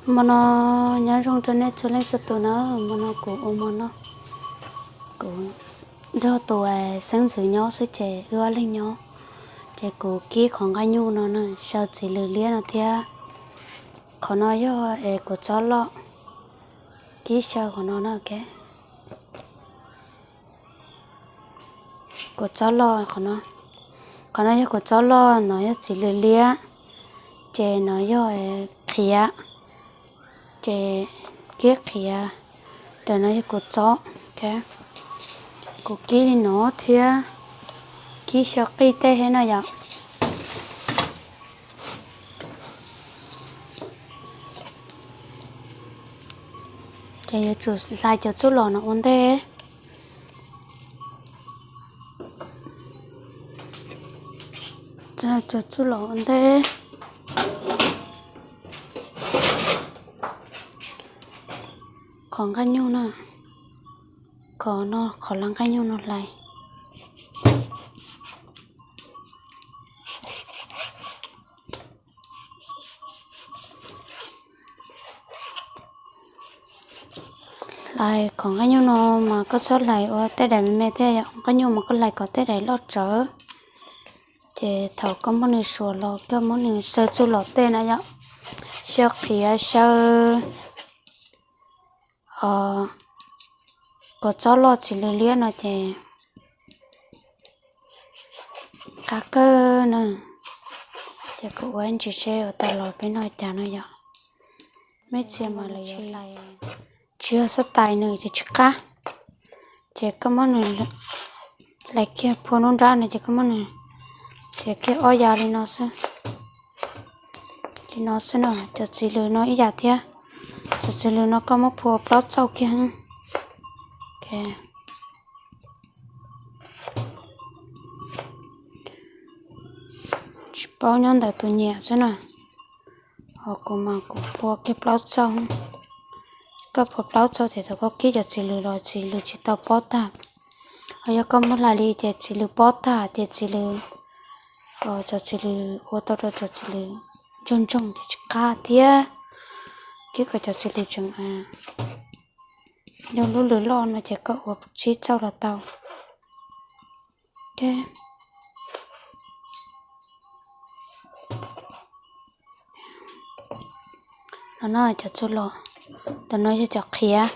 Hmo no nyob zoo rau nej txhua leej txhua tus na, hmo no kuv ua hmo no, kuv nrog tus xeeb ntxwv nyob xwb ces wb ob leeg nyob, ces kuv kib qhov nqaij nyuj no na, xyaw txiv lws liab no thiab. Qhov no yog es kuv txob loj, kib xyaw qhov no na. Kuv txob loj qhov no, qhov no yog kuv txob loj, no yog txiv lws liab, ces no yog qhiav, ces kib qhiav, ntawm no yog kuv txob. Kuv kib li no thiab, kib xyaw qij tej thiab no yom. Ces yuav tsum hlais cov txuj lom no ua ntej. Cov txuj lom ua ntej. Qhov nqaij nyuj no, qhov no, qhov lawv nqaij nyuj no hlais. Hlais qhov nqaij nyuj no mas koj txhob hlais ua tej daim me me thiab yom, nqaij nyuj mas koj hlais kom tej daim loj tsawv. Ces thaum koj muab nws suav los koj muab nws xyaw txuj lom tej na yom, xyaw qhiav xyaw, kuv txob loj txiv lws liab no ces qab kawg na. Ces kuv ua ntsis seb ua tau los peb noj cas no yom. Mej txhia mas lawv yuav hlais, tsis yog xab tais nws ces tsis qab. Ces koj muab nws hlais kiag phua nruab nrab no ces koj muab nws txiav kiag ob yav li no xwb. Li no xwb no, cov txiv lws no ib yam thiab. Cov txiv lws no koj muab phua plaub txauj kiag. Tsis paub nyob ntawm tus nyiam xwb na. Ho kuv mas kuv phua kiag plaub txauj. Koj phua plaub txauj ces thaum koj kib cov txiv lws los txiv lws tsis tau pob tag. Ho yog koj muab hlais li ces txiv lws pob tag ces txiv lws, cov txiv lws ua tau rau cov txiv lws ntsoog ntsoog ces tsis qab thiab. Kib kom cov txiv lws tseem yog lub lws loj no ces koj ua tsib txauj los tau. No no cov txuj lom, ntawm no yog cov qhiav.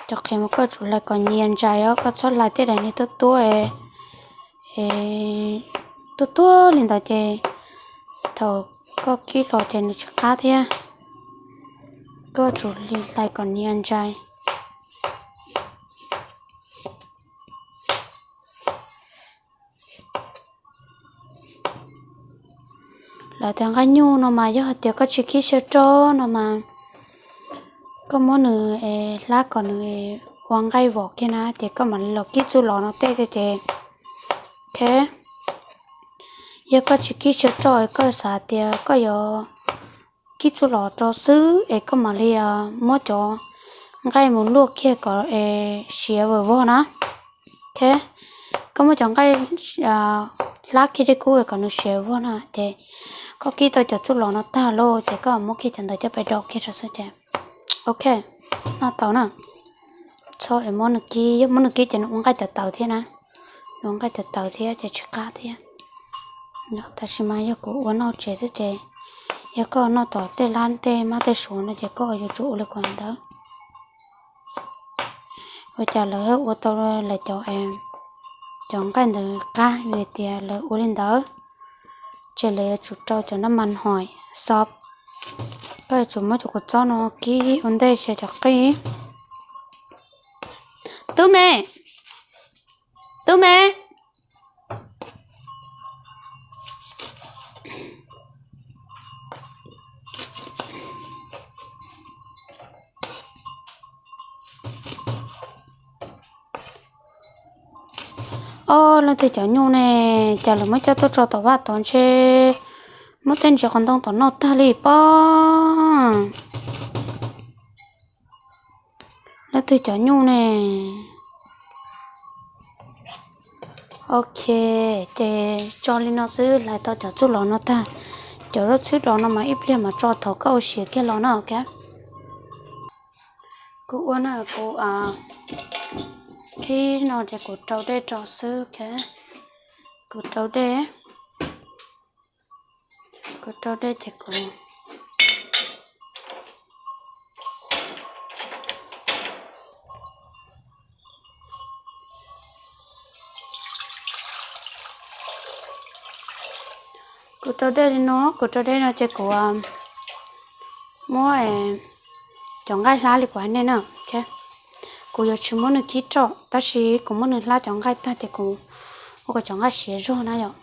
Cov qhiav mas koj tsum hlais kom nyias ntsais os, koj txhob hlais tej daim niag tuab tuab, tuab tuab li ntawd ces thaum koj kib los ces nws tsis qab thiab. Koj tsum hlais kom nyias ntsais. Lawv tias nqaij nyuj no mas yog hais tias koj tsis kib xyaw roj no mas koj muab nws hlab kom nws ua nqaij vos kiag na ces koj mam li los kib txuj lom no tej ces, ok. Yog koj tsis kib xyaw roj es koj xav tias koj yuav kib txuj lom rau xwb es koj mam li muab cov nqaij mus luaj kiag kom siav vawm vog na. Ok, koj muab cov nqaij hlab kiag dej kub kom nws siav vog na ces koj kib tau cov txuj lom no tag lauj ces koj muab kiag cov ntawd coj pais do kiag rau xwb ces, ok, noj tau na. Txhob es muab nws kib, yog muab nws kib ces nws ua nqaij tawv tawv thiab na. Nws ua nqaij tawv tawv thiab ces tsis qab thiab. Tam sim mas yog kuv ua noj tsev xwb ces yog koj noj tom tej lab tej mab tej suav no ces koj yuav tsum ua li kuv ntawd. Ua cas lawv ua tau lawv cov, cov nqaij ntawd qab vim tias lawv ua li ntawd. Ces lawv yuav tsum rau cov naj mas hoim xob. Koj yuav tsum muab cov kua txob no kib ua ntej xyaw cov qij. Tub me, tub me. Ob, leej twg cov nyuj ne, cas lawv muab coj tuaj tso tom vaj tod ntshe muab tej ntsis qos ntoo tom noj tag li pob. Leej twg cov nyuj ne. Ok, ces tso li no xwb hlais tau cov txuj lom no tag. Cov zaub txhwb dos no mas ib pliag mas tso thaum koj ua siav kiag los na, ok. Kuv ua na, kuv khib no ces kuv rau dej rau xwb, ok. Kuv rau dej, kuv rau dej ces kuv Kuv rau dej li no, kuv rau dej no ces kuv muab cov nqaij hlab li kuv hais nej na. Kuv yuav tsis muab nws kib roj, tab sis kuv muab nws hlab cov nqaij tag ces kuv ua kom cov nqaij siav zog na yom.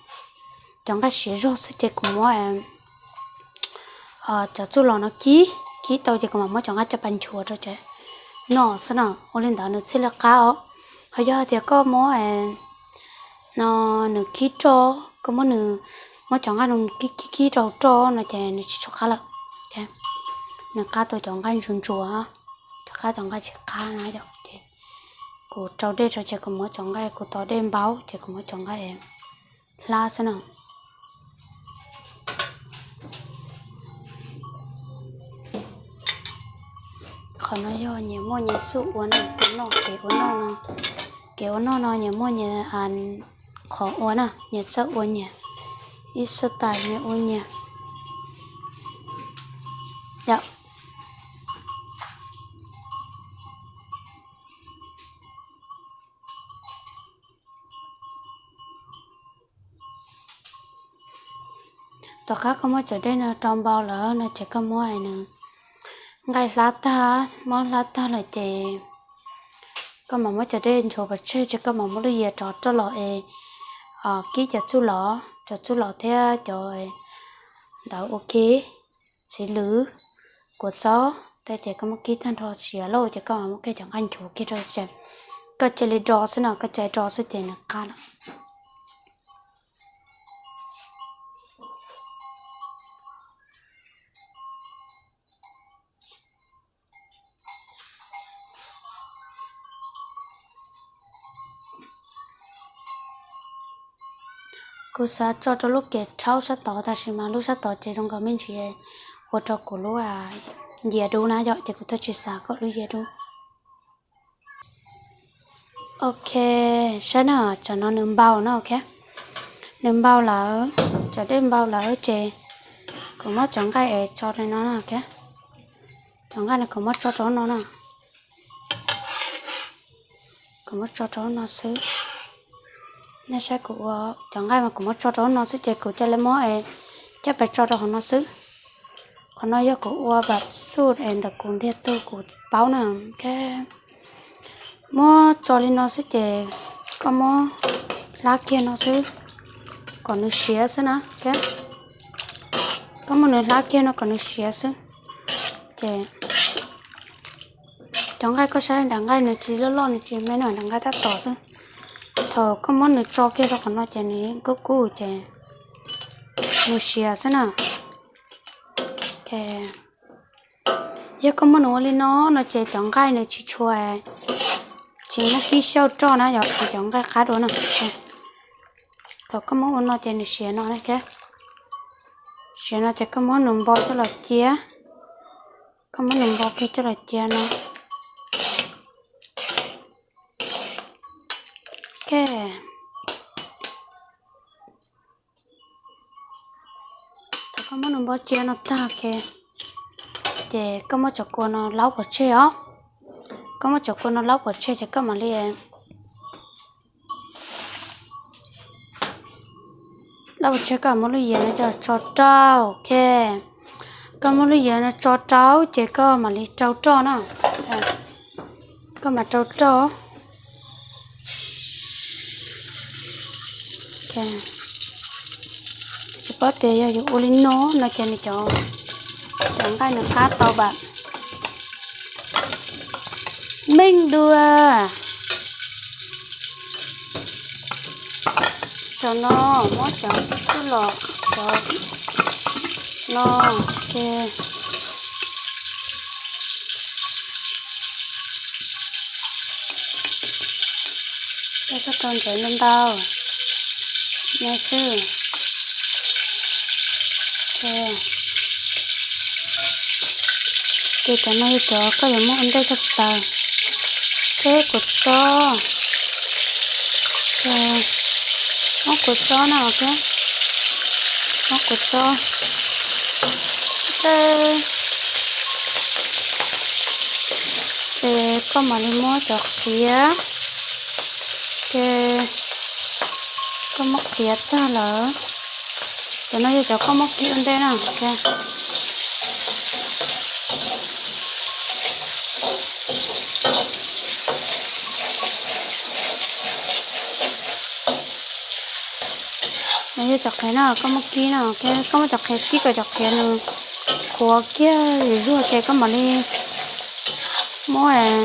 Cov nqaij siav zog xwb ces kuv muab cov txuj lom no kib, kib tau ces kuv mam muab cov nqaij coj pas nchuav rau ces noj xwb na. Ua li ntawd nws thiaj li qab os. Ho yog tias koj muab no nws kib roj, koj muab nws, muab cov nqaij no kib kib kib rau roj no ces nws tsis tshua qab lawm. Nws qab tau cov nqaij ntsuag ntsuag, tsis qab cov nqaij tsis qab na yom. Ces kuv rau dej rau ces kuv muab cov nqaij, kuv tos dej npau ces kuv muab cov nqaij hlab xwb na. Qhov no yog nyias muaj nyias xub ua na, kev ua noj no, kev ua noj no nyias muaj nyias qhov ua na, nyias txawj ua nyias, ib xub tais nyias ua nyias yom. Tom qab koj muab cov dej no rau npau lawm no ces koj muab nws nqaij hlab tag, muab hlab tag lawm ces koj mam muab cov dej ntxuav pov tseg ces koj mam muab lub yias rov roj los es kib cov txuj lom, cov txuj lom thiab cov ntawd ua ke, txiv lwm, kua txob tej ces koj muab kib tag nrho siav lauj ces koj mam muab kiag cov nqaij nchuav kiag rau ces koj cia li do xwb no, koj cia li do xwb ces nws qab lawm. Kuv xav tso rau lub kev rhaub sab tod tab sis mas lub sab tod ces zoo nkaus me ntsis ua rau kuv lub yias dub na yom, ces kuv thiaj tsis xav kom lub yias dub. Ok, saib na, cov no nws npau na, ok. Nws npau lawm, cov dej npau lawm ces kuv muab cov nqaij es tso li no na, ok. Cov nqaij no kuv muab tso rau no na. Kuv muab tso rau no xwb. Nej saib kuv ua, cov nqaij mas kuv muab tso rau no xwb ces kuv cia li muab es coj pais tso rau hauv no xwb. Qhov no yog kuv ua npam xuj es ntawm kuv ntiag tug kuv paub na, ok. Muab tso li no xwb ces koj muab hlab kiag no xwb, kom nws siav xwb na, ok. Koj muab nws hlab kiag no kom nws siav xwb. Ces cov nqaij koj saib nram nqaij nws tsis loj loj nws tsis me na, nram nqaij tab tom xwb. Thaum koj muab nws tso kiag rau qhov no ces nws yeej kub kub ces nws siav xwb na. Yog koj muab nws ua li no no ces cov nqaij nws tsis tshua, tsis muab kib xauj roj na yom, ces cov nqaij qab dua na. Thaum koj muab ua no ces nws siav no na, siav no ces koj muab nws npo coj los cia, koj muab nws npo kiag coj los cia no. Ok. Thaum koj muab nws npo cia no tag, ok, ces koj muab cov kua no laub pov tseg os. Koj muab cov kua no laub pov tseg ces koj mam li laub pov tseg, koj muab lub yias no coj tso rau, ok. Koj muab lub yias no tso rau ces koj mam li rau roj na. Koj mam rau roj. Tsis paub tias yog yus ua li no no ces nws cov, cov nqaij nws qab tau npam meej dua. Saum no muab cov txuj lom cov no, ok. Coj tau ntawd ntau ntau no xwb. Ces cov no yog cov koj yuav muab ua ntej tshaj plaws. Ces kuv txob, muab kuv txob na, muab kuv txob. Ces koj mam li muab cov qhiav, ces koj muab qhiav tag lawm. Cov no yog cov koj muab kib ua ntej na. No yog cov qhiav no koj muab kib no, koj muab cov qhiav kib kom cov qhiav nws qhuav kiag zuj zus ces koj mam li muab,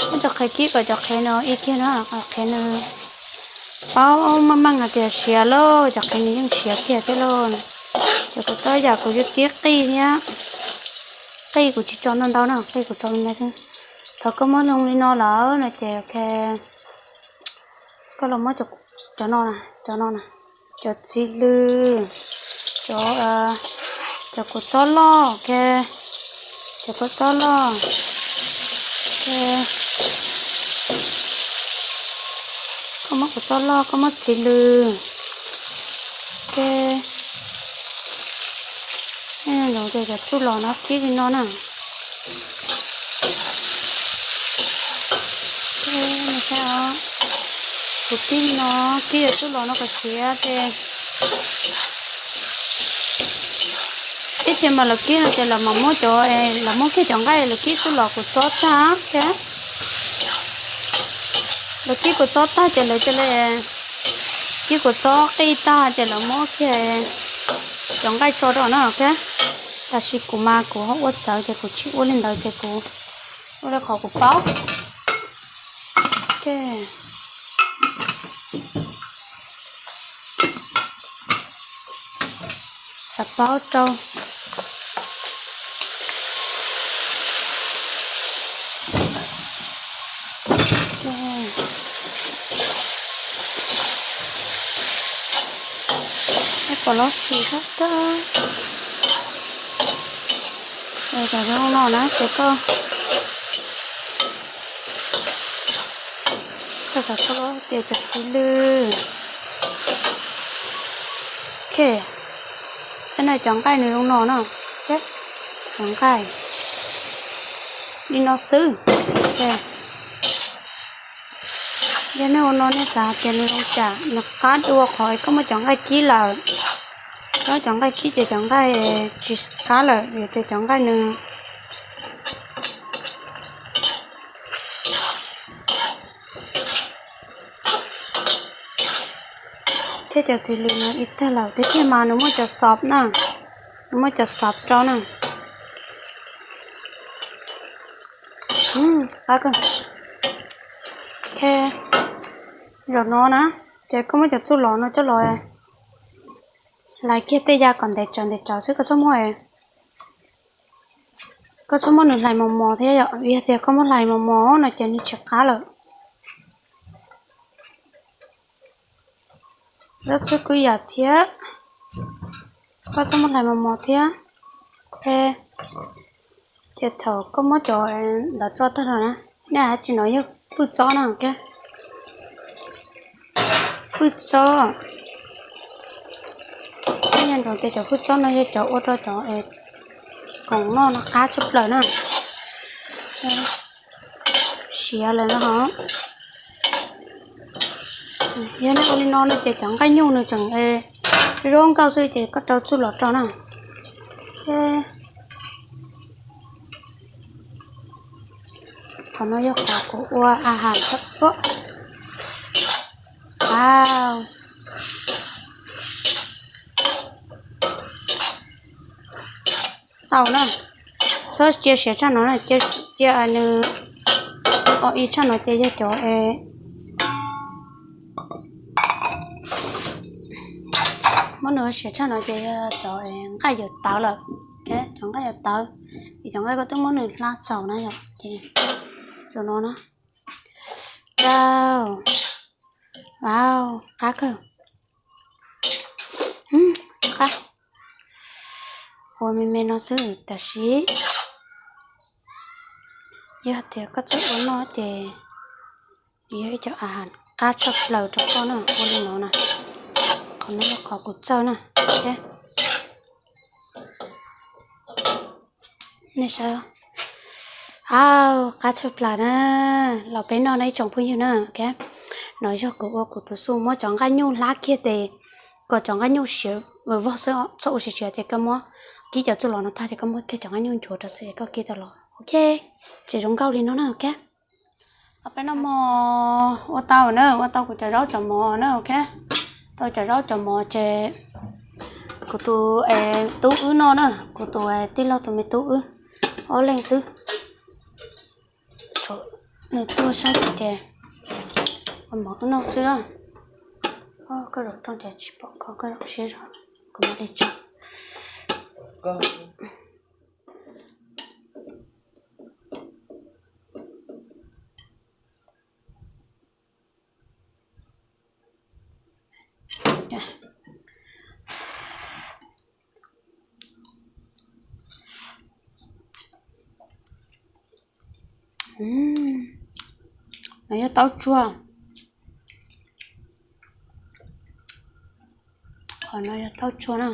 muab cov qhiav kib kom cov qhiav no ib kiag no, qhiav nws paub meej meej hais tias siav lauj, cov qhiav nws yeej siav kiag thiab lauj. Ces kuv txob yam kuv yuav kib qij thiab, qij kuv tsis tso ntau ntau na, qij kuv tso li no xwb. Thaum koj muab zoo li no lawm no ces koj los muab cov no, cov no, cov txiv lws, cov, cov kua txob loj, cov kua txob loj, koj muab kua txob loj, koj muab txiv lws, ces cov txuj lom no kib li no na. Kuv kib li no, kib cov txuj lom no kom siav ces ib txhia mas lawv kib no ces lawv mam muab cov, lawv muab kiag cov nqaij lawv kib txuj lom kuv txob tag thiab. Lawv kib kuv txob tag ces lawv cia li kib kuv txob qij tag ces lawv muab kiag cov nqaij tso rau na thiab. Tab sis kuv mas kuv ho ua txawv ces kuv tsis ua li ntawd ces kuv ua li qhov kuv paub. Xav paub rau. Pom los xis sab tag. Cov zoo no na ces koj, koj xav tau los tias cov txiv lws. Ok, xab na cov nqaij nws zoo no na. Cov nqaij li no xwb. Yog nej ua no nej xav hais tias nws zoo cas, nws qab dua qhov koj muab cov nqaij kib lawm. Koj muab cov nqaij kib ces cov nqaij tsis qab lawm, vim tias cov nqaij nws thiab cov txiv lws no ib tag lawm tiag tiag mas nws muaj cov xov na, nws muaj cov xov rau na. Qab kawg. Ok, zaum no na, ces koj muab cov txuj lom no coj los hlais kiag tej ya kom ntev tsawv ntev tsawv xwb, koj txhob muab, koj txhob muab nws hlais mos mos thiab yom, vim tias koj muab hlais mos mos no ces nws tsis qab lawm. Zaub txhwb kwv yam thiab, koj txhob muab hlais mos mos thiab. Ces thaum koj muab cov ntawd tso tag lawm na, nej hais tsis no yog fwj txob na, fwj txob. Nyob nyob tias cov fwj txob no yog cov ua rau cov koom noj no qab tshaj plaws na. Siav lawm no ho. Yog nej ua li no no ces cov nqaij nyuj nws tseem zoo nkauj xwb ces koj rau txuj lom rau na. Qhov no yog qhov kuv ua a has tshaj plaws. Tau na, txhob cia siav tshaj no, cia nws o i tshaj no ces yog cov, muab nws siav tshaj no ces yog cov nqaij yuav tawv lawm, cov nqaij yuav tawv, es cov nqaij koj twb muab nws hla txaus na yom, ces zaum no na. Wow, wow, qab kawg. Qab. Ua me me no xwb, tab sis yog hais tias koj txawj ua noj ces nws yog ib co a has qab tshaj plaws rau koj na, ua li no na. Qhov no yog qhov kuv txawj na. Nej saib, aw, qab tshaj plaws na, los peb noj na ib tsoom phooj ywg na. Ok, no yog kuv ua kuv tus xuj muab cov nqaij nyuj hlab kiag tes, kom cov nqaij nyuj siav vog xwb, txhob ua siav siav ces koj muab kib cov txuj lom no tag ces koj muab kiag cov nqaij nyuj nchuav rau xwb es koj kib tau los. Ok, ces zoo nkauj li no na. Ok, peb noj mov ua tau na, ua tau kuv cov zaub cov mov na. Ok, tau cov zaub cov mov ces kuv tus tub wb noj na, kuv tus tij laug tus me tub wb, ob leeg xwb. Nws tuaj saib kuv ces ua mov wb noj xwb na. Koj zaum rooj ces tsis pom koj, koj zaum siab zog, kuv mam li tso. No yog taub tsuag. Qhov no yog taub tsuag na.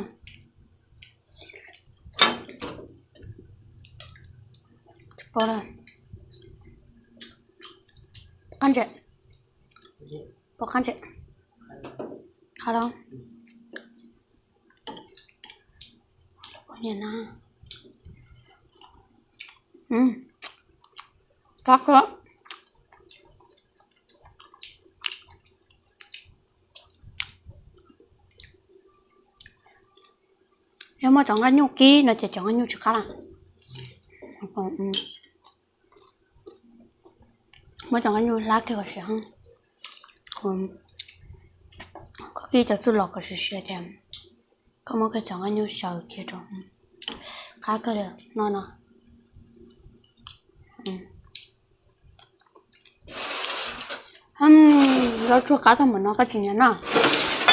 Pom qab ntses, pom qab ntses, qab los. Qab kawg. Yog muab cov nqaij nyuj kib no ces cov nqaij nyuj tsis qab lawm. Muab cov nqaij nyuj hlab kiag kom siav, koj kib cov txuj lom kom siav siav tias koj muab koj cov nqaij nyuj xyaw kiag rau. Qab kawg li no no. Zaub tsuag qab tag npaum no koj tsis nyiam noj,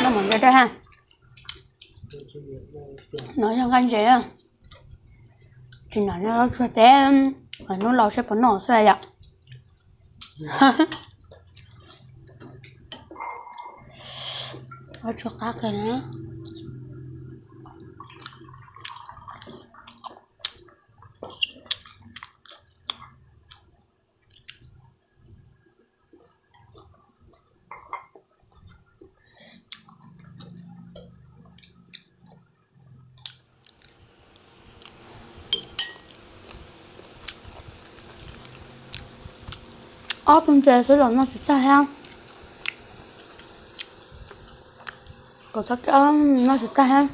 noj mov ntse dawb ha. No yog nqaij ntses, tsis nyiam noj zaub tsuag teb, hnub laus saib puas noj xwb yom. Zaub tsuag qab kawg na. Ob tug ntses xwb los noj tsis tag thiab. Kom txhob noj tsis tag thiab.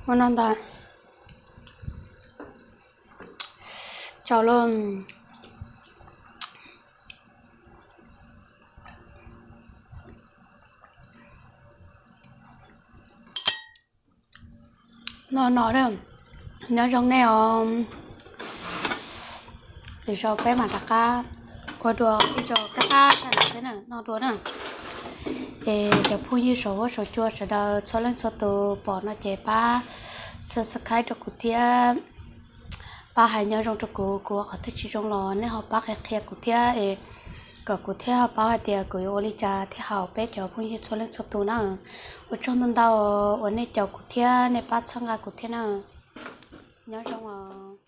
Ua no ntag. Tsaus lawm. No no, nyob zoo nej os. Lwm zaus peb mam rov qab ua dua ib zaug qab qab tag no xwb na, noj dua na. Es cov phooj ywg saum huab saum cua sawv daws txhua leej txhua tus pom no ces pab subscribe rau kuv thiab. Pab hais nyob zoo rau kuv, kuv ua qhov twg tsis zoo los nej ho pab qhia qhia kuv thiab es kom kuv thiaj ho paub hais tias kuv yuav ua li cas thiaj haum peb cov phooj ywg txhua leej txhua tus na. Ua tsaug ntau ntau uas nej caum kuv thiab nej pab txhawb nqa kuv thiab na. Nyob zoo os.